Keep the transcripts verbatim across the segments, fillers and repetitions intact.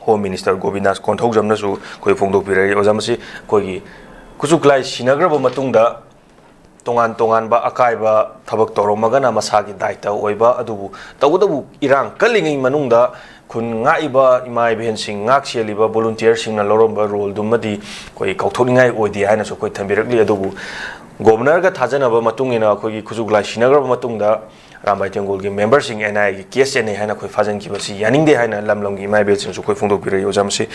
Home Minister ꯒꯣꯕꯤꯟꯗꯥꯁ ꯀꯣꯟꯊꯧꯖꯝꯅꯁꯨ ꯑꯩꯈꯣꯏ ꯐꯣꯡꯗꯣꯛꯄꯤꯔꯛꯏ꯫ ꯑꯣꯖꯥ, ꯃꯁꯤ ꯑꯩꯈꯣꯏꯒꯤ ꯈꯨꯠꯁꯨ ꯈꯨꯠꯂꯥꯏ ꯁꯤꯟꯅꯈ꯭ꯔꯕ ꯃꯇꯨꯡꯗ ꯇꯣꯉꯥꯟ ꯇꯣꯉꯥꯟꯕ ꯑꯀꯥꯏꯕ ꯊꯕꯛ ꯇꯧꯔꯝꯃꯒꯅ ꯃꯁꯥꯒꯤ ꯗꯥꯏꯇ ꯑꯣꯏꯕ, ꯑꯗꯨꯕꯨ ꯇꯧꯕꯇꯕꯨ ꯏꯔꯥꯡ ꯀꯜꯂꯤꯉꯩ ꯃꯅꯨꯡꯗ ꯈꯨꯟ ꯉꯥꯛꯏꯕ ꯏꯃꯥ ꯏꯕꯦꯟꯁꯤꯡ, ꯉꯥꯛ ꯁꯦꯜꯂꯤꯕ ꯚꯣꯂꯨꯟꯇꯤꯌꯔꯁꯤꯡꯅ ꯂꯧꯔꯝꯕ ꯔꯣꯜꯗꯨꯃꯗꯤ ꯑꯩꯈꯣꯏ ꯀꯥꯎꯊꯣꯛꯅꯤꯡꯉꯥꯏ ꯑꯣꯏꯗꯦ ꯍꯥꯏꯅꯁꯨ ꯑꯩꯈꯣꯏ ꯊꯝꯕꯤꯔꯛꯂꯤ꯫ ꯑꯗꯨꯕꯨ ꯒꯣꯕꯔꯅꯔꯒ ꯊꯥꯖꯅꯕ ꯃꯇꯨꯡ ꯏꯟꯅ ꯑꯩꯈꯣꯏꯒꯤ ꯈꯨꯠꯁꯨ ꯈꯨꯠꯂꯥꯏ ꯁꯤꯟꯅꯈ꯭ꯔꯕ ꯃꯇꯨꯡꯗ ꯑꯔꯥꯝꯕꯥꯏ ꯇꯦꯡꯒꯣꯜꯒꯤ ꯃꯦꯝꯕꯔꯁꯤꯡ ꯑꯦꯟ ꯑꯥꯏ ꯑꯦꯒꯤ ꯀꯦꯁ ꯆꯦꯟꯅꯩ ꯍꯥꯏꯅ ꯑꯩꯈꯣꯏ ꯐꯥꯖꯤꯟꯈꯤꯕꯁꯤ ꯌꯥꯅꯤꯡꯗꯦ ꯍꯥꯏꯅ ꯂꯝ ꯂꯝꯒꯤ ꯏꯃꯥ ꯏꯕꯦꯜꯁꯤꯡꯁꯨ ꯑꯩꯈꯣꯏ ꯐꯣꯡꯗꯣꯛꯄꯤꯔꯛꯏ꯫ ꯑꯣꯖꯥ, ꯃꯁꯤ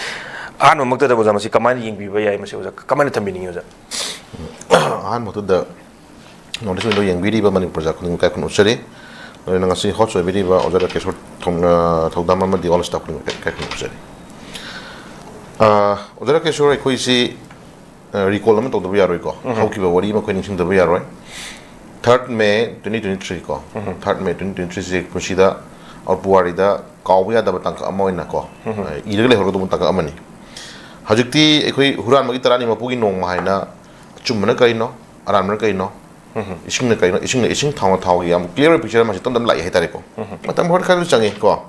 ꯑꯍꯥꯟꯕꯃꯛꯇꯗ ꯑꯣꯖꯥ, ꯃꯁꯤ ꯀꯃꯥꯏꯅ ꯌꯦꯡꯕꯤꯕ ꯌꯥꯏ? ꯃꯁꯤ ꯑꯣꯖꯥ ꯀꯃꯥꯏꯅ ꯊꯝꯕꯤꯅꯤꯡꯉꯤ ꯑꯣꯖꯥ? ꯑꯍꯥꯟꯕꯗꯨꯗ ꯅꯣꯔꯠ ꯏꯁ ꯋꯤꯟꯗꯣ ꯌꯦꯡꯕꯤꯔꯤꯕ ꯃꯅꯤꯄꯨꯔ ꯄ꯭ꯔꯖꯥ ꯈꯨꯗꯤꯡꯃꯛ ꯏꯀꯥꯏ ꯈꯨꯝꯅꯕ ꯎꯠꯆꯔꯤ꯫ ꯂꯣꯏꯅꯅ ꯉꯁꯤ ꯍꯣꯁ ꯑꯣꯏꯕꯤꯔꯤꯕ ꯑꯣꯖꯥ ꯔꯥꯀꯦꯁꯣꯔ ꯊꯧ-, ꯑ, ꯊꯧꯗꯥꯝ ꯑꯃꯗꯤ ꯑꯣꯜ ꯁ꯭ꯇꯥꯐ ꯈꯨꯗꯤꯡꯃꯛ ꯏꯀꯥꯏ ꯈꯨꯝꯅꯕ ꯎꯠꯆꯔꯤ꯫ ꯑ, ꯑꯣꯖꯥ ꯔꯥꯀꯦꯁꯣꯔ, ꯑꯩꯈꯣꯏꯁꯤ, ꯑ, ꯔꯤꯀꯣꯜ ꯑꯃ ꯇꯧꯗꯕ ꯌꯥꯔꯣꯏꯀꯣ꯫ ꯎꯝ꯫ ꯍꯧꯈꯤꯕ ꯋꯥꯔꯤ ꯑꯃ ꯑꯩꯈꯣꯏ ꯅꯤꯡꯁꯤꯡꯗꯕ ꯌꯥꯔꯣꯏ꯫ ꯊꯥꯔꯠ ꯃꯦ ꯇ꯭ꯋꯦꯟꯇꯤ ꯇ꯭ꯋꯦꯟꯇꯤ ꯊ꯭ꯔꯤ ꯀꯣ꯫ ꯎꯝ꯫ ꯊꯥꯔꯠ ꯃꯦ ꯇ꯭ꯋꯦꯟꯇꯤ ꯇ꯭ꯋꯦꯟꯇꯤ ꯊ꯭ꯔꯤꯁꯦ ꯄꯨꯟꯁꯤꯗ ꯑ, ꯄꯨꯋꯥꯔꯤꯗ ꯀꯥꯎꯕ ꯌꯥꯗꯕ ꯇꯥꯡꯀꯛ ꯑꯃ ꯑꯣꯏꯅꯀꯣ, ꯎꯝ꯫ ꯑ, ꯏꯔꯒ ꯂꯩꯍꯧꯔꯒꯗꯧꯕ ꯇꯥꯡꯀꯛ ꯑꯃꯅꯤ꯫ ꯍꯧꯖꯤꯛꯇꯤ ꯑꯩꯈꯣꯏ ꯍꯨꯔꯥꯟꯕꯒꯤ ꯇꯔꯥꯅꯤ ꯃꯄꯨꯒꯤ ꯅꯣꯡꯃ ꯍꯥꯏꯅ ꯑꯆꯨꯝꯕꯅ ꯀꯔꯤꯅꯣ, ꯑꯔꯥꯟꯕꯅ ꯀꯔꯤꯅꯣ, ꯎꯝ꯫ ꯏꯁꯤꯡꯅ ꯀꯔꯤꯅꯣ, ꯏꯁꯤꯡꯅ ꯏꯁꯤꯡ, ꯊꯥꯎꯅ ꯊꯥꯎꯒꯤ ꯌꯥꯝ ꯀ꯭ꯂꯤꯌꯥꯔ ꯑꯣꯏꯕ ꯄꯤꯛꯆꯔ ꯑꯃꯁꯦ ꯇꯞ ꯇꯞꯅ ꯂꯥꯛꯑꯦ ꯍꯥꯏꯇꯥꯔꯦꯀꯣ꯫ ꯎꯝ꯫ ꯃꯇꯝ ꯈꯔ ꯈꯔ ꯆꯪꯉꯤ ꯀꯣ꯫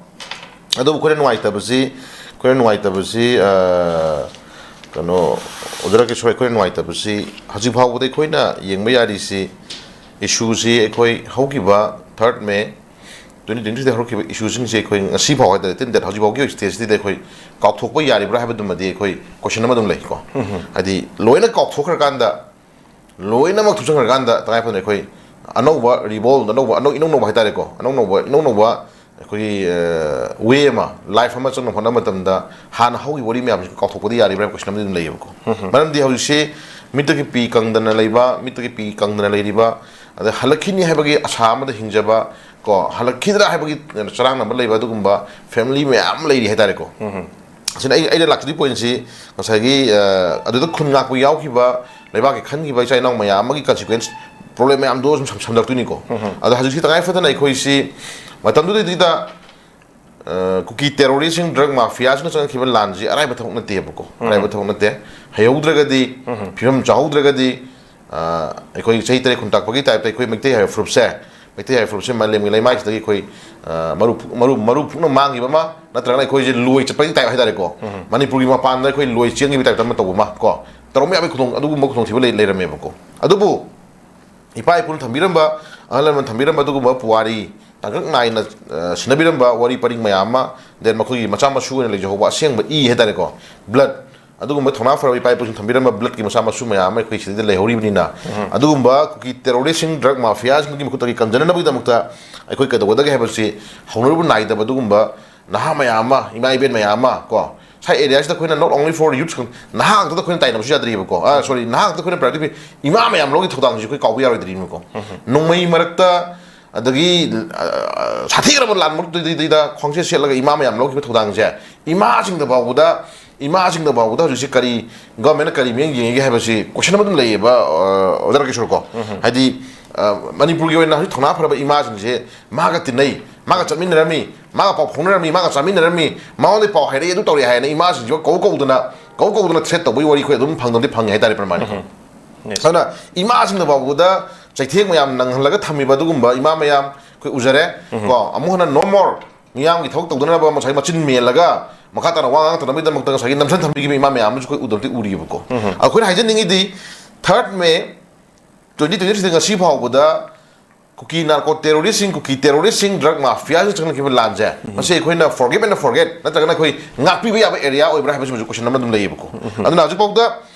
ꯑꯗꯨꯕꯨ ꯑꯩꯈꯣꯏꯅ ꯅꯨꯡꯉꯥꯏꯇꯕꯁꯤ, ꯑꯩꯈꯣꯏꯅ ꯅꯨꯡꯉꯥꯏꯇꯕꯁꯤ, ꯑ, ꯀꯩꯅꯣ, ꯑꯣꯖꯥ ꯔꯥꯀꯦꯁꯣꯔ, ꯑꯩꯈꯣꯏꯅ ꯅꯨꯡꯉꯥꯏꯇꯕꯁꯤ ꯍꯧꯖꯤꯛ ꯐꯥꯎꯕꯗ ꯑꯩꯈꯣꯏꯅ ꯌꯦꯡꯕ ꯌꯥꯔꯤꯁꯤ, ꯏꯁꯨꯁꯤ ꯑꯩꯈꯣꯏ ꯍꯧꯈꯤꯕ ꯊꯥꯔꯠ ꯃꯦ ꯇ꯭ꯋꯦꯟꯇꯤ ꯇ꯭ꯋꯦꯟꯇꯤ ꯊ꯭ꯔꯤꯗ ꯍꯧꯔꯛꯈꯤꯕ ꯏꯁꯨꯁꯤꯡꯁꯦ ꯑꯩꯈꯣꯏ ꯉꯁꯤ ꯐꯥꯎ ꯍꯥꯏꯇꯥꯔꯦ, ꯇꯤꯟ ꯗꯦꯠ ꯍꯧꯖꯤꯛ ꯐꯥꯎꯒꯤ ꯁ꯭ꯇꯦꯖꯁꯤꯗ ꯑꯩꯈꯣꯏ ꯀꯥꯎꯊꯣꯛꯄ ꯌꯥꯔꯤꯕ꯭ꯔꯥ ꯍꯥꯏꯕꯗꯨꯃꯗꯤ ꯑꯩꯈꯣꯏ ꯀꯣꯏꯁꯟ ꯑꯃ ꯑꯗꯨꯝ ꯂꯩꯀꯣ꯫ ꯎꯝ꯫ ꯍꯥꯏꯗꯤ ꯂꯣꯏꯅ ꯀꯥꯎꯊꯣꯛꯈ꯭ꯔꯀꯥꯟꯗ, ꯂꯣꯏꯅꯃꯛ ꯊꯨꯞꯆꯟꯈ꯭ꯔꯀꯥꯟꯗ ꯇꯉꯥꯏ ꯐꯗꯅ ꯑꯩꯈꯣꯏ ꯑꯅꯧꯕ ꯔꯤꯕꯣꯜ, ꯑꯅꯧꯕ, ꯑꯅꯧ-, ꯏꯅꯧ ꯅꯧꯕ ꯍꯥꯏꯇꯥꯔꯦꯀꯣ, ꯑꯅꯧ ꯅꯧꯕ, ꯏꯅꯧ ꯅꯧꯕ ꯑꯩꯈꯣꯏꯒꯤ, ꯑ, ꯋꯦ ꯑꯃ, ꯂꯥꯏꯐ ꯑꯃ ꯆꯪꯅꯕ ꯍꯣꯠꯅꯕ ꯃꯇꯝꯗ ꯍꯥꯟꯅ ꯍꯧꯈꯤꯕ ꯋꯥꯔꯤ ꯃꯌꯥꯝꯁꯤ ꯀꯥꯎꯊꯣꯛꯄꯗꯤ ꯌꯥꯔꯤꯕ꯭ꯔꯥ ꯍꯥꯏꯕ ꯀꯣꯏꯁꯟ ꯑꯃꯗꯤ ꯑꯗꯨꯝ ꯂꯩꯌꯦꯕꯀꯣ꯫ ꯎꯝ꯫ ꯃꯔꯝꯗꯤ ꯍꯧꯖꯤꯛꯁꯦ ꯃꯤꯠꯇꯒꯤ ꯄꯤ ꯀꯪꯗꯅ ꯂꯩꯕ, ꯃꯤꯠꯇꯒꯤ ꯄꯤ ꯀꯪꯗꯅ ꯂꯩꯔꯤꯕ, ꯑꯗꯩ ꯍꯜꯂꯛꯈꯤꯅꯤ ꯍꯥꯏꯕꯒꯤ ꯑꯁꯥ ꯑꯃꯗ ꯍꯤꯡꯖꯕ ꯀꯣ, ꯍꯜꯂꯛꯈꯤꯗ꯭ꯔꯥ ꯍꯥꯏꯕꯒꯤ ꯆꯔꯥꯡꯅꯕ ꯂꯩꯕ ꯑꯗꯨꯒꯨꯝꯕ ꯐꯦꯃꯤꯂꯤ ꯃꯌꯥꯝ ꯑꯃ ꯂꯩꯔꯤ ꯍꯥꯏꯇꯥꯔꯦꯀꯣ꯫ ꯎꯝ꯫ ꯑꯁꯤꯅ ꯑꯩ, ꯑꯩꯅ ꯂꯥꯛꯆꯔꯤꯕ ꯄꯣꯏꯟꯁꯤ ꯉꯁꯥꯏꯒꯤ, ꯑ, ꯑꯗꯨꯗ ꯈꯨꯟ ꯉꯥꯛꯄ ꯌꯥꯎꯈꯤꯕ, ꯂꯩꯕꯥꯛꯀꯤ ꯈꯟꯈꯤꯕ ꯏꯆꯥ ꯏꯅꯥꯎ ꯃꯌꯥꯝ ꯑꯃꯒꯤ ꯀꯟꯁꯤꯀ꯭ꯋꯦꯟꯁ, ꯄ꯭ꯔꯣꯕ꯭ꯂꯦꯝ ꯃꯌꯥꯝꯗꯣ ꯁꯨꯝ ꯁꯝ-, ꯁꯝꯂꯛꯇꯣꯏꯅꯤꯀꯣ꯫ ꯎꯝ꯫ ꯑꯗꯣ ꯍꯧꯖꯤꯛꯁꯤ ꯇꯉꯥꯏ ꯐꯗꯅ ꯑꯩꯈꯣꯏꯁꯤ ꯃꯇꯝꯗꯨꯗꯩꯗꯨꯗ, ꯑ, ꯀꯨꯀꯤ ꯇꯦꯔꯣꯔꯤꯁꯁꯤꯡ, ꯗ꯭ꯔꯒ ꯃꯥꯐꯤꯌꯥꯁꯤꯡꯅ ꯆꯪꯉꯛꯈꯤꯕ ꯂꯥꯟꯁꯤ ꯑꯔꯥꯏꯕ ꯊꯕꯛ ꯅꯠꯇꯦꯕꯀꯣ꯫ ꯎꯝ꯫ ꯑꯔꯥꯏꯕ ꯊꯕꯛ ꯅꯠꯇꯦ꯫ ꯍꯩꯍꯧꯗ꯭ꯔꯒꯗꯤ, ꯎꯝ꯫ ꯐꯤꯕꯝ ꯆꯥꯍꯧꯗ꯭ꯔꯒꯗꯤ, ꯑ, ꯑꯩꯈꯣꯏ ꯆꯍꯤ ꯇꯔꯦꯠ ꯈꯨꯟꯇꯥꯛꯄꯒꯤ ꯇꯥꯏꯞꯇ ꯑꯩꯈꯣꯏ ꯃꯩꯇꯩ ꯍꯥꯏꯕ ꯐꯨꯔꯨꯞꯁꯦ ꯃꯩꯇꯩ ꯍꯥꯏꯕ ꯐꯨꯔꯨꯞꯁꯦ ꯃꯥꯂꯦꯝꯒꯤ ꯂꯩꯃꯥꯏꯁꯤꯗꯒꯤ ꯑꯩꯈꯣꯏ, ꯑ, ꯃꯔꯨ ꯐꯨ-, ꯃꯔꯨ, ꯃꯔꯨ ꯐꯨꯛꯅ ꯃꯥꯡꯈꯤꯕ ꯑꯃ, ꯅꯠꯇ꯭ꯔꯒꯅ ꯑꯩꯈꯣꯏꯁꯦ ꯂꯣꯏ ꯆꯠꯄꯒꯤ ꯇꯥꯏꯞ ꯍꯥꯏꯇꯥꯔꯦꯀꯣ꯫ ꯃꯅꯤꯄꯨꯔꯒꯤ ꯃꯄꯥꯟꯗ ꯑꯩꯈꯣꯏ ꯂꯣꯏ ꯆꯦꯟꯈꯤꯕ ꯇꯥꯏꯞꯇ ꯑꯃ ꯇꯧꯕ ꯑꯃ ꯀꯣ, ꯇꯧꯔꯝꯕ ꯌꯥꯕꯒꯤ ꯈꯨꯗꯣꯡ, ꯑꯗꯨꯒꯨꯝꯕ ꯈꯨꯗꯣꯡꯊꯤꯕ ꯂꯩ-, ꯂꯩꯔꯝꯃꯦꯕꯀꯣ꯫ ꯑꯗꯨꯕꯨ ꯏꯄꯥ ꯏꯄꯨꯅ ꯊꯝꯕꯤꯔꯝꯕ, ꯑꯍꯜ ꯂꯃꯟ ꯊꯝꯕꯤꯔꯝꯕ ꯑꯗꯨꯒꯨꯝꯕ ꯄꯨꯋꯥꯔꯤ ꯇꯥꯡꯀꯛ ꯅꯥꯏꯅ, ꯑ, ꯁꯤꯟꯅꯕꯤꯔꯝꯕ ꯋꯥꯔꯤ ꯄꯔꯤꯡ ꯃꯌꯥꯝ ꯑꯃ, then ꯃꯈꯣꯏꯒꯤ ꯃꯆꯥ ꯃꯁꯨ ꯑꯣꯏꯅ ꯂꯩꯖꯍꯧꯕ ꯑꯁꯦꯡꯕ ꯏ ꯍꯥꯏꯇꯥꯔꯦꯀꯣ, blood, ꯑꯗꯨꯒꯨꯝꯕ ꯊꯧꯅꯥ ꯐꯔꯕ ꯏꯄꯥ ꯏꯄꯨꯁꯤꯡ ꯊꯝꯕꯤꯔꯝꯕ bloodꯀꯤ ꯃꯆꯥ ꯃꯁꯨ ꯃꯌꯥꯝ ꯑꯃ ꯑꯩꯈꯣꯏ ꯁꯤꯗꯩꯗ ꯂꯩꯍꯧꯔꯤꯕꯅꯤꯅ, ꯑꯗꯨꯒꯨꯝꯕ ꯀꯨꯀꯤ terroristꯁꯤꯡ, drug mafiaꯁꯤꯡꯒꯤ ꯃꯈꯨꯠꯇꯒꯤ ꯀꯟꯖꯅꯅꯕꯒꯤꯗꯃꯛꯇ ꯑꯩꯈꯣꯏ ꯀꯩꯗꯧꯒꯗꯒꯦ ꯍꯥꯏꯕꯁꯤ ꯍꯧꯅꯔꯨꯕ ꯅꯥꯏꯗꯕ ꯑꯗꯨꯒꯨꯝꯕ ꯅꯍꯥ ꯃꯌꯥꯝ ꯑꯃ, ꯏꯃꯥ ꯏꯕꯦꯟ ꯃꯌꯥꯝ ꯑꯃ ꯀꯣ, ꯁꯥꯏ areaꯁꯤꯗ ꯑꯩꯈꯣꯏꯅ not only for youths ꯈꯛ-, ꯅꯍꯥ ꯉꯥꯛꯇꯗ ꯑꯩꯈꯣꯏꯅ ꯇꯥꯏꯅꯕꯁꯨ ꯌꯥꯗ꯭ꯔꯤꯕꯀꯣ꯫ ꯑ, sorry, ꯅꯍꯥ ꯉꯥꯛꯇ ꯑꯩꯈꯣꯏꯅ priority ꯄꯤ-, ꯏꯃꯥ ꯃꯌꯥꯝ ꯂꯧꯒꯤ ꯊꯧꯗꯥꯡꯁꯤ ꯑꯩꯈꯣꯏ ꯀꯥꯎꯕ ꯌꯥꯔꯣꯏꯗ꯭ꯔꯤꯕꯀꯣ꯫ ꯅꯣꯡꯃꯩ ꯃꯔꯛꯇ ꯑꯗꯒꯤ, ꯑ, ꯁꯥꯊꯤꯈ꯭ꯔꯕ ꯂꯥꯟ ꯃꯔꯛꯇꯨꯗꯩꯗ ꯈ꯭ꯋꯥꯡꯆꯦꯠ ꯁꯦꯠꯂꯒ ꯏꯃꯥ ꯃꯌꯥꯝ ꯂꯧꯈꯤꯕ ꯊꯧꯗꯥꯡꯁꯦ, ꯏꯃꯥꯁꯤꯡꯗ ꯐꯥꯎꯕꯗ, ꯏꯃꯥꯁꯤꯡꯗ ꯐꯥꯎꯕꯗ ꯍꯧꯖꯤꯛꯁꯦ ꯀꯔꯤ governmentꯅ ꯀꯔꯤ ꯃꯤꯠꯌꯦꯡ ꯌꯦꯡꯉꯤꯒꯦ ꯍꯥꯏꯕꯁꯤ question ꯑꯃ ꯑꯗꯨꯝ ꯂꯩꯌꯦꯕ, ꯑ, ꯑꯣꯖꯥ ꯔꯥꯀꯦꯁꯣꯔ ꯀꯣ꯫ ꯍꯥꯏꯗꯤ, ꯑ, ꯃꯅꯤꯄꯨꯔꯒꯤ ꯑꯣꯏꯅ ꯍꯧꯖꯤꯛ ꯊꯧꯅꯥ ꯐꯔꯕ ꯏꯃꯥꯁꯤꯡꯁꯦ ꯃꯥꯒ ꯇꯤꯟꯅꯩ, ꯃꯥꯒ ꯆꯠꯃꯤꯟꯅꯔꯝꯃꯤ, ꯃꯥꯒ ꯄꯥꯎ ꯐꯥꯎꯅꯔꯝꯃꯤ, ꯃꯥꯒ ꯆꯥꯃꯤꯟꯅꯔꯝꯃꯤ, ꯃꯉꯣꯟꯗꯒꯤ ꯄꯥꯎ ꯍꯥꯏꯔꯛꯏ, ꯑꯗꯨ ꯇꯧꯔꯛꯏ ꯍꯥꯏꯅ ꯏꯃꯥꯁꯤꯡꯁꯤꯒ ꯀꯧ ꯀꯧꯗꯅ, ꯀꯧ ꯀꯧꯗꯅ threat ꯇꯧꯕꯒꯤ ꯋꯥꯔꯤ ꯑꯩꯈꯣꯏ ꯑꯗꯨꯝ ꯐꯪꯗꯕꯗꯤ ꯐꯪꯉꯤ ꯍꯥꯏꯇꯥꯔꯦ, ꯄ꯭ꯔꯃꯥꯅꯤꯀꯣ꯫ ꯑꯗꯨꯅ ꯏꯃꯥꯁꯤꯡꯗ ꯐꯥꯎꯕꯗ ꯆꯩꯊꯦꯡ ꯃꯌꯥꯝ ꯅꯪꯍꯜꯂꯒ ꯊꯝꯃꯤꯕ ꯑꯗꯨꯒꯨꯝꯕ ꯏꯃꯥ ꯃꯌꯥꯝ ꯑꯩꯈꯣꯏ ꯎꯖꯔꯦ꯫ ꯀꯣ, ꯑꯃꯨꯛ ꯍꯟꯅ no more ꯃꯤꯌꯥꯝꯒꯤ ꯊꯕꯛ ꯇꯧꯗꯅꯕ ꯉꯁꯥꯏ ꯃꯆꯤꯟ ꯃꯦꯜꯂꯒ ꯃꯈꯥ ꯇꯥꯅ ꯋꯥ ꯉꯥꯡꯗꯅꯕꯒꯤꯗꯃꯛꯇ ꯉꯁꯥꯏꯒꯤ ꯅꯝꯁꯤꯟ ꯊꯝꯕꯤꯈꯤꯕ ꯏꯃꯥ ꯃꯌꯥꯝ ꯑꯃꯁꯨ ꯑꯩꯈꯣꯏ ꯎꯗꯕꯗꯤ ꯎꯔꯤꯕꯀꯣ꯫ ꯑꯩꯈꯣꯏꯅ ꯍꯥꯏꯖꯅꯤꯡꯉꯤꯗꯤ third May twenty twenty three ꯉꯁꯤ ꯐꯥꯎꯕꯗ ꯀꯨꯀꯤ narco terroristꯁꯤꯡ, ꯀꯨꯀꯤ terroristꯁꯤꯡ, drug mafiaꯁꯤꯡ ꯆꯪꯂꯛꯈꯤꯕ ꯂꯥꯟꯁꯦ, ꯃꯁꯤ ꯑꯩꯈꯣꯏꯅ forgive and forget ꯅꯠꯇ꯭ꯔꯒꯅ ꯑꯩꯈꯣꯏ ꯉꯥꯛꯄꯤꯕ ꯌꯥꯕ area ꯑꯣꯏꯕ꯭ꯔꯥ ꯍꯥꯏꯕꯁꯤꯃꯁꯨ question ꯑꯃ ꯑꯗꯨꯝ ꯂꯩꯌꯦꯕꯀꯣ꯫ ꯑꯗꯨꯅ ꯍꯧꯖꯤꯛꯐꯥꯎꯗ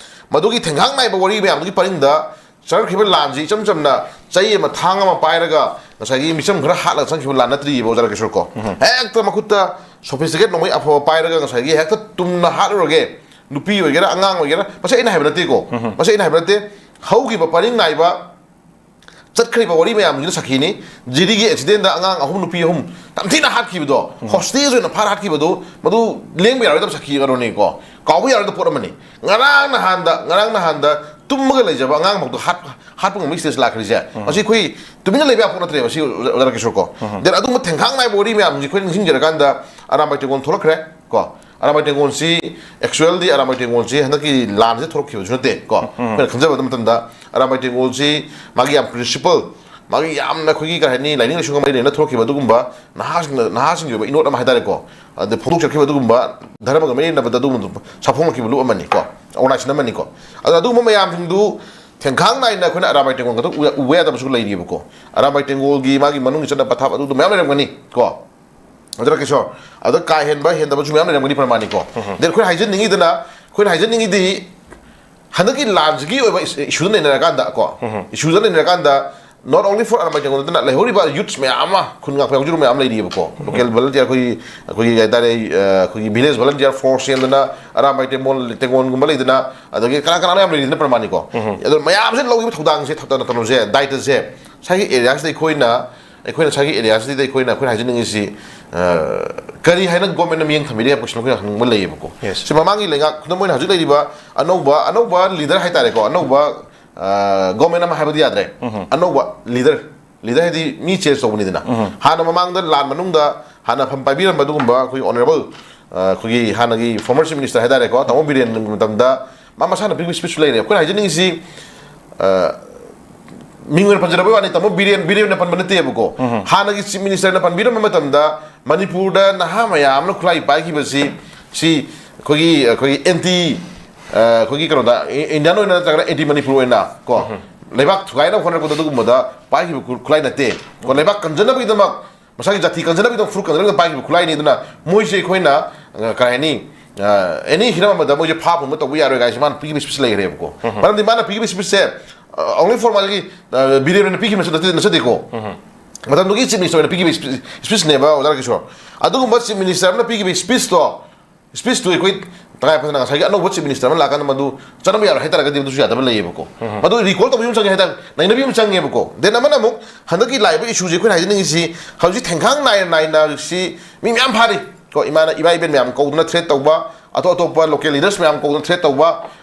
ꯃꯗꯨꯒꯤ ꯊꯦꯡꯈꯥꯡ ꯅꯥꯏꯕ ꯋꯥꯔꯤ ꯃꯌꯥꯝꯗꯨꯒꯤ ꯄꯔꯤꯡꯗ ꯆꯠꯈ꯭ꯔꯤꯕ ꯂꯥꯟꯁꯤ ꯏꯆꯝ ꯆꯝꯅ ꯆꯩ ꯑꯃ, ꯊꯥꯡ ꯑꯃ ꯄꯥꯏꯔꯒ ꯉꯁꯥꯏꯒꯤ ꯃꯤꯆꯝ ꯈꯔ ꯍꯥꯠꯂꯒ ꯆꯪꯈꯤꯕ ꯂꯥꯟ ꯅꯠꯇ꯭ꯔꯤꯕ, ꯑꯣꯖꯥ ꯔꯥꯀꯦꯁꯣꯔ ꯀꯣ꯫ ꯍꯦꯛꯇ ꯃꯈꯨꯠꯇ sophisticated ꯅꯣꯡꯃꯩ ꯑꯐꯕ ꯄꯥꯏꯔꯒ ꯉꯁꯥꯏꯒꯤ ꯍꯦꯛꯇ ꯇꯨꯝꯅ ꯍꯥꯠꯂꯨꯔꯒꯦ, ꯅꯨꯄꯤ ꯑꯣꯏꯒꯦꯔꯥ ꯑꯉꯥꯡ ꯑꯣꯏꯒꯦꯔꯥ, ꯃꯁꯤ ꯑꯩꯅ ꯍꯥꯏꯕ ꯅꯠꯇꯦꯀꯣ, ꯃꯁꯤ ꯑꯩꯅ ꯍꯥꯏꯕ ꯅꯠꯇꯦ꯫ ꯍꯧꯈꯤꯕ ꯄꯔꯤꯡ ꯅꯥꯏꯕ ꯆꯠꯈ꯭ꯔꯤꯕ ꯋꯥꯔꯤ ꯃꯌꯥꯝꯁꯤꯅ ꯁꯥꯈꯤꯅꯤ꯫ ꯖꯤꯔꯤꯒꯤ accidentꯗ ꯑꯉꯥꯡ ꯑꯍꯨꯝ, ꯅꯨꯄꯤ ꯑꯍꯨꯝ ꯌꯥꯝ ꯊꯤꯅ ꯍꯥꯠꯈꯤꯕꯗꯣ, hostage ꯑꯣꯏꯅ ꯐꯥꯔ ꯍꯥꯠꯈꯤꯕꯗꯣ, ꯃꯗꯨ ꯂꯦꯡꯕ ꯌꯥꯔꯣꯏꯗꯕ ꯁꯥꯈꯤ ꯀꯩꯅꯣꯅꯤꯀꯣ, ꯀꯥꯎꯕ ꯌꯥꯔꯣꯏꯗꯕ ꯄꯣꯠ ꯑꯃꯅꯤ꯫ ꯉꯔꯥꯡ ꯅꯍꯥꯟꯗ, ꯉꯔꯥꯡ ꯅꯍꯥꯟꯗ ꯇꯨꯝꯃꯒ ꯂꯩꯖꯕ ꯑꯉꯥꯡ ꯐꯥꯎꯗ ꯍꯥꯠ-, ꯍꯥꯠꯄ ꯉꯝꯕꯒꯤ stage ꯂꯥꯛꯈ꯭ꯔꯤꯁꯦ, ꯃꯁꯤ ꯑꯩꯈꯣꯏ ꯇꯨꯃꯤꯟꯅ ꯂꯩꯕ ꯌꯥꯕ ꯄꯣꯠ ꯅꯠꯇ꯭ꯔꯦꯕ, ꯁꯤ ꯑꯣꯖꯥ ꯔꯥꯀꯦꯁꯣꯔ ꯀꯣ꯫ Then ꯑꯗꯨꯒꯨꯝꯕ ꯊꯦꯡꯈꯥꯡ ꯅꯥꯏꯕ ꯋꯥꯔꯤ ꯃꯌꯥꯝꯁꯤ ꯑꯩꯈꯣꯏꯅ ꯅꯤꯡꯁꯤꯡꯖꯔꯀꯥꯟꯗ ꯑꯔꯥꯝꯕꯥꯏ ꯇꯦꯡꯒꯣꯜ ꯊꯣꯛꯂꯛꯈ꯭ꯔꯦ ꯀꯣ꯫ ꯑꯔꯥꯝꯕꯥꯏ ꯇꯦꯡꯒꯣꯜꯁꯤ, actualꯗꯤ ꯑꯔꯥꯝꯕꯥꯏ ꯇꯦꯡꯒꯣꯜꯁꯤ ꯍꯟꯗꯛꯀꯤ ꯂꯥꯟꯁꯤꯗ ꯊꯣꯛꯂꯛꯈꯤꯕꯁꯨ ꯅꯠꯇꯦ ꯀꯣ꯫ ꯑꯩꯈꯣꯏꯅ ꯈꯟꯖꯕ ꯃꯇꯝꯗ ꯑꯔꯥꯝꯕꯥꯏ ꯇꯦꯡꯒꯣꯜꯁꯤ ꯃꯥꯒꯤ ꯌꯥꯝ principle, ꯃꯥꯒꯤ ꯌꯥꯝꯅ ꯑꯩꯈꯣꯏꯒꯤ ꯀꯩ ꯍꯥꯏꯅꯤ, ꯂꯥꯏꯅꯤꯡ ꯂꯥꯏꯁꯣꯟꯒ ꯃꯔꯤ ꯂꯩꯅꯅ ꯊꯣꯛꯈꯤꯕ ꯑꯗꯨꯒꯨꯝꯕ ꯅꯍꯥꯁꯤꯡꯅ, ꯅꯍꯥꯁꯤꯡꯒꯤ ꯑꯣꯏꯕ ꯏꯅꯣꯠ ꯑꯃ ꯍꯥꯏꯇꯥꯔꯦꯀꯣ, ꯑꯗ ꯐꯣꯡꯗꯣꯛꯆꯔꯛꯈꯤꯕ ꯑꯗꯨꯒꯨꯝꯕ ꯙꯔꯃꯒ ꯃꯔꯤ ꯂꯩꯅꯕꯗ ꯑꯗꯨꯒꯨꯝꯕ ꯁꯥꯐꯣꯡꯂꯛꯈꯤꯕ ꯂꯨꯞ ꯑꯃꯅꯤꯀꯣ, ꯑꯣꯔꯒꯅꯥꯏꯖꯦꯁꯟ ꯑꯃꯅꯤꯀꯣ꯫ ꯑꯗꯣ ꯑꯗꯨꯒꯨꯝꯕ ꯃꯌꯥꯝꯁꯤꯡꯗꯨ ꯊꯦꯡꯈꯥꯡ ꯅꯥꯏꯅ ꯑꯩꯈꯣꯏꯅ ꯑꯔꯥꯝꯕꯥꯏ ꯇꯦꯡꯒꯣꯜ ꯈꯛꯇ ꯎ-, ꯎꯕ ꯌꯥꯗꯕꯁꯨ ꯂꯩꯔꯤꯕꯀꯣ꯫ ꯑꯔꯥꯝꯕꯥꯏ ꯇꯦꯡꯒꯣꯜꯒꯤ ꯃꯥꯒꯤ ꯃꯅꯨꯡꯒꯤ ꯆꯠꯅ ꯄꯊꯥꯞ ꯑꯗꯨꯗꯣ ꯃꯌꯥꯝ ꯂꯩꯔꯝꯒꯅꯤ ꯀꯣ꯫ ꯑꯗꯨꯅ ꯀꯩꯁꯨ, ꯑꯗ ꯀꯥ ꯍꯦꯟꯕ ꯍꯦꯟꯗꯕꯁꯨ ꯃꯌꯥꯝ ꯂꯩꯔꯝꯒꯅꯤ ꯄ꯭ꯔꯃꯥꯅꯤꯀꯣ꯫ ꯑꯗꯩ ꯑꯩꯈꯣꯏꯅ ꯍꯥꯏꯖꯅꯤꯡꯉꯤꯗꯅ, ꯑꯩꯈꯣꯏꯅ ꯍꯥꯏꯖꯅꯤꯡꯉꯤꯗꯤ ꯍꯟꯗꯛꯀꯤ ꯂꯥꯟꯁꯤꯒꯤ ꯑꯣꯏꯕ ꯏꯁꯨꯗ ꯅꯩꯅꯔꯀꯥꯟꯗ ꯀꯣ, ꯏꯁꯨꯗ ꯅꯩꯅꯔꯀꯥꯟꯗ not only for ꯑꯔꯥꯝꯕꯥꯏ ꯇꯦꯡꯒꯣꯜ ꯅꯠꯇꯅ ꯂꯩꯍꯧꯔꯤꯕ ꯌꯨꯠꯁ ꯃꯌꯥꯝ ꯑꯃ, ꯈꯨꯟ ꯉꯥꯛꯄ ꯌꯥꯎꯖꯔꯤꯕ ꯃꯌꯥꯝ ꯂꯩꯔꯤꯕꯀꯣ꯫ ꯂꯣꯀꯦꯜ ꯚꯣꯂꯟꯇꯤꯌꯔ, ꯑꯩꯈꯣꯏꯒꯤ, ꯑꯩꯈꯣꯏꯒꯤ ꯍꯥꯏꯇꯥꯔꯦ, ꯑ, ꯑꯩꯈꯣꯏꯒꯤ ꯚꯤꯂꯦꯖ ꯚꯣꯂꯟꯇꯤꯌꯔ ꯐꯣꯔꯁ ꯁꯦꯝꯗꯅ ꯑꯔꯥꯝꯕꯥꯏ ꯇꯦꯡꯒꯣꯜ, ꯇꯦꯡꯒꯣꯜꯒꯨꯝꯕ ꯂꯩꯗꯅ, ꯑꯗꯒꯤ ꯀꯅꯥ ꯀꯅꯥꯅꯣ ꯌꯥꯝ ꯂꯩꯔꯤꯗꯅ ꯄ꯭ꯔꯃꯥꯅꯤꯀꯣ꯫ ꯑꯗꯣ ꯃꯌꯥꯝꯁꯦ ꯂꯧꯈꯤꯕ ꯊꯧꯗꯥꯡꯁꯦ, ꯊꯧꯗꯥꯡ ꯀꯩꯅꯣꯁꯦ, ꯗꯥꯏꯇꯁꯦ ꯉꯁꯥꯏꯒꯤ ꯑꯦꯔꯤꯌꯥꯁꯤꯗ ꯑꯩꯈꯣꯏꯅ, ꯑꯩꯈꯣꯏꯅ ꯉꯁꯥꯏꯒꯤ ꯑꯦꯔꯤꯌꯥꯁꯤꯗ ꯑꯩꯈꯣꯏꯅ, ꯑꯩꯈꯣꯏꯅ ꯍꯥꯏꯖꯅꯤꯡꯉꯤꯁꯤ, ꯑ, ꯀꯔꯤ ꯍꯥꯏꯅ ꯒꯣꯔꯃꯦꯟꯅ ꯃꯤꯠꯌꯦꯡ ꯊꯝꯕꯤꯔꯤ ꯍꯥꯏꯕ ꯀꯣꯏꯁꯟ ꯑꯩꯈꯣꯏꯅ ꯍꯪꯅꯤꯡꯕ ꯂꯩꯌꯦꯕꯀꯣ꯫ ꯁꯤ ꯃꯃꯥꯡꯒꯤ ꯂꯩꯉꯥꯛ, ꯈꯨꯗꯝ ꯑꯣꯏꯅ ꯍꯧꯖꯤꯛ ꯂꯩꯔꯤꯕ ꯑꯅꯧꯕ, ꯑꯅꯧꯕ ꯂꯤꯗꯔ ꯍꯥꯏꯇꯥꯔꯦꯀꯣ, ꯑꯅꯧꯕ, ꯑ, ꯒꯣꯔꯃꯦꯟ ꯑꯃ ꯍꯥꯏꯕꯗꯤ ꯌꯥꯗ꯭ꯔꯦ꯫ ꯑꯅꯧꯕ ꯂꯤꯗꯔ, ꯂꯤꯗꯔ ꯍꯥꯏꯗꯤ ꯃꯤ ꯆꯦꯟꯖ ꯇꯧꯕꯅꯤꯗꯅ꯫ ꯍꯥꯟꯅ ꯃꯃꯥꯡꯗ ꯂꯥꯟ ꯃꯅꯨꯡꯗ ꯍꯥꯟꯅ ꯐꯝ ꯄꯥꯏꯕꯤꯔꯝꯕ ꯑꯗꯨꯒꯨꯝꯕ ꯑꯩꯈꯣꯏꯒꯤ ꯑꯣꯅꯔꯦꯕꯜ, ꯑ, ꯑꯩꯈꯣꯏꯒꯤ ꯍꯥꯟꯅꯒꯤ ꯐꯣꯔꯃꯔ ꯆꯤꯐ ꯃꯤꯅꯤꯁꯇꯔ ꯍꯥꯏꯇꯥꯔꯦꯀꯣ, ꯇꯥꯃꯣ ꯕꯤꯔꯦꯟꯒꯤ ꯃꯇꯝꯗ ꯃꯥ ꯃꯁꯥꯅ ꯄꯤꯕ ꯁ꯭ꯄꯤꯆꯁꯨ ꯂꯩꯔꯦ꯫ ꯑꯩꯈꯣꯏꯅ ꯍꯥꯏꯖꯅꯤꯡꯉꯤꯁꯤ, ꯑ, ꯃꯤꯡ ꯑꯣꯏꯅ ꯄꯟꯖꯔꯕꯩ ꯋꯥꯅꯤ, ꯇꯥꯃꯣ ꯕꯤꯔꯦꯟ, ꯕꯤꯔꯦꯟꯅ ꯄꯟꯕ ꯅꯠꯇꯦꯕꯀꯣ꯫ ꯍꯥꯟꯅꯒꯤ ꯆꯤꯐ ꯃꯤꯅꯤꯁꯇꯔꯅ ꯄꯟꯕꯤꯔꯝꯕ ꯃꯇꯝꯗ ꯃꯅꯤꯄꯨꯔꯗ ꯅꯍꯥ ꯃꯌꯥꯝꯅ ꯈꯨꯠꯂꯥꯏ ꯄꯥꯏꯈꯤꯕꯁꯤ, ꯁꯤ ꯑꯩꯈꯣꯏꯒꯤ, ꯑꯩꯈꯣꯏꯒꯤ ꯑꯦꯟꯇꯤ, ꯑ, ꯑꯩꯈꯣꯏꯒꯤ ꯀꯩꯅꯣꯗ, ꯏ-, ꯏꯟꯗꯤꯌꯥꯟ ꯑꯣꯏꯅ ꯅꯠꯇ꯭ꯔꯒꯅ ꯑꯦꯟꯇꯤ ꯃꯅꯤꯄꯨꯔ ꯑꯣꯏꯅ ꯀꯣ, ꯂꯩꯕꯥꯛ ꯊꯨꯒꯥꯏꯅꯕ ꯍꯣꯠꯅꯔꯛꯄꯗ ꯑꯗꯨꯒꯨꯝꯕꯗ ꯄꯥꯏꯈꯤꯕ ꯈꯨ-, ꯈꯨꯠꯂꯥꯏ ꯅꯠꯇꯦ ꯀꯣ꯫ ꯂꯩꯕꯥꯛ ꯀꯟꯖꯅꯕꯒꯤꯗꯃꯛ, ꯃꯁꯥꯒꯤ ꯖꯥꯇꯤ ꯀꯟꯖꯅꯕꯒꯤꯗꯃꯛ, ꯐꯨꯔꯨꯞ ꯀꯟꯖꯅꯕꯒꯤꯗꯃꯛ ꯄꯥꯏꯈꯤꯕ ꯈꯨꯠꯂꯥꯏꯅꯤ꯫ ꯑꯗꯨꯅ ꯃꯣꯏꯁꯦ ꯑꯩꯈꯣꯏꯅ, ꯑ, ꯀꯩ ꯍꯥꯏꯅꯤ, ꯑ, ꯑꯦꯅꯤ ꯍꯤꯔꯝ ꯑꯃꯗ ꯃꯣꯏꯁꯦ ꯐꯥ ꯄꯨꯟꯕ ꯇꯧꯕ ꯌꯥꯔꯣꯏ ꯀꯥꯏꯁꯦ ꯃꯥꯅ ꯄꯤꯈꯤꯕ ꯁ꯭ꯄꯤꯆ ꯂꯩꯈ꯭ꯔꯦꯕꯀꯣ꯫ ꯃꯔꯝꯗꯤ ꯃꯥꯅ ꯄꯤꯈꯤꯕ ꯁ꯭ꯄꯤꯆꯁꯦ, ꯑ, only for ꯃꯥꯒꯤ, ꯑ, ꯕꯤꯔꯦꯟꯅ ꯄꯤꯈꯤꯕ ꯅꯠꯆ-, ꯅꯠꯆꯗꯦꯀꯣ꯫ ꯃꯇꯝꯗꯨꯒꯤ ꯆꯤꯐ ꯃꯤꯅꯤꯁꯇꯔ ꯑꯣꯏꯅ ꯄꯤꯈꯤꯕ ꯁ꯭ꯄꯤ-, ꯁ꯭ꯄꯤꯆꯅꯦꯕ, ꯑꯣꯖꯥ ꯀꯤꯁꯣꯔ꯫ ꯑꯗꯨꯒꯨꯝꯕ ꯆꯤꯐ ꯃꯤꯅꯤꯁꯇꯔ ꯑꯃꯅ ꯄꯤꯈꯤꯕ ꯁ꯭ꯄꯤꯆꯇꯣ, ꯁ꯭ꯄꯤꯆꯇꯨ ꯑꯩꯈꯣꯏ ꯇꯉꯥꯏ ꯐꯗꯅ ꯉꯁꯥꯏꯒꯤ ꯑꯅꯧꯕ ꯆꯤꯐ ꯃꯤꯅꯤꯁꯇꯔ ꯑꯃ ꯂꯥꯛꯀꯥꯟꯗ ꯃꯗꯨ ꯆꯠꯅꯕ ꯌꯥꯔꯣꯏ ꯍꯥꯏꯇꯥꯔꯒꯗꯤ ꯃꯗꯨꯁꯨ ꯌꯥꯗꯕ ꯂꯩꯌꯦꯕꯀꯣ꯫ ꯃꯗꯨ ꯔꯤꯀꯣꯜ ꯇꯧꯕꯤꯕ ꯑꯃ ꯆꯪꯉꯦ ꯍꯥꯏꯇꯥꯔꯦ, ꯅꯩꯅꯕꯤꯕ ꯑꯃ ꯆꯪꯉꯦꯕꯀꯣ꯫ ꯗꯦꯟ ꯑꯃꯅ ꯑꯃꯨꯛ ꯍꯟꯗꯛꯀꯤ ꯂꯥꯛꯏꯕ ꯏꯁꯨꯁꯦ ꯑꯩꯈꯣꯏꯅ ꯍꯥꯏꯖꯅꯤꯡꯉꯤꯁꯤ, ꯍꯧꯖꯤꯛ ꯊꯦꯡꯈꯥꯡ ꯅꯥꯏꯅ ꯅꯥꯏꯅ ꯍꯧꯖꯤꯛꯁꯤ ꯃꯤ ꯃꯌꯥꯝ ꯐꯥꯔꯤ ꯀꯣ, ꯏꯃꯥꯅ, ꯏꯃꯥ ꯏꯕꯦꯟ ꯃꯌꯥꯝ ꯀꯧꯗꯅ ꯊ꯭ꯔꯦꯠ ꯇꯧꯕ, ꯑꯇꯣꯞ ꯑꯇꯣꯞꯄ ꯂꯣꯀꯦꯜ ꯂꯤꯗꯔꯁ ꯃꯌꯥꯝ ꯀꯧꯗꯅ ꯊ꯭ꯔꯦꯠ ꯇꯧꯕ,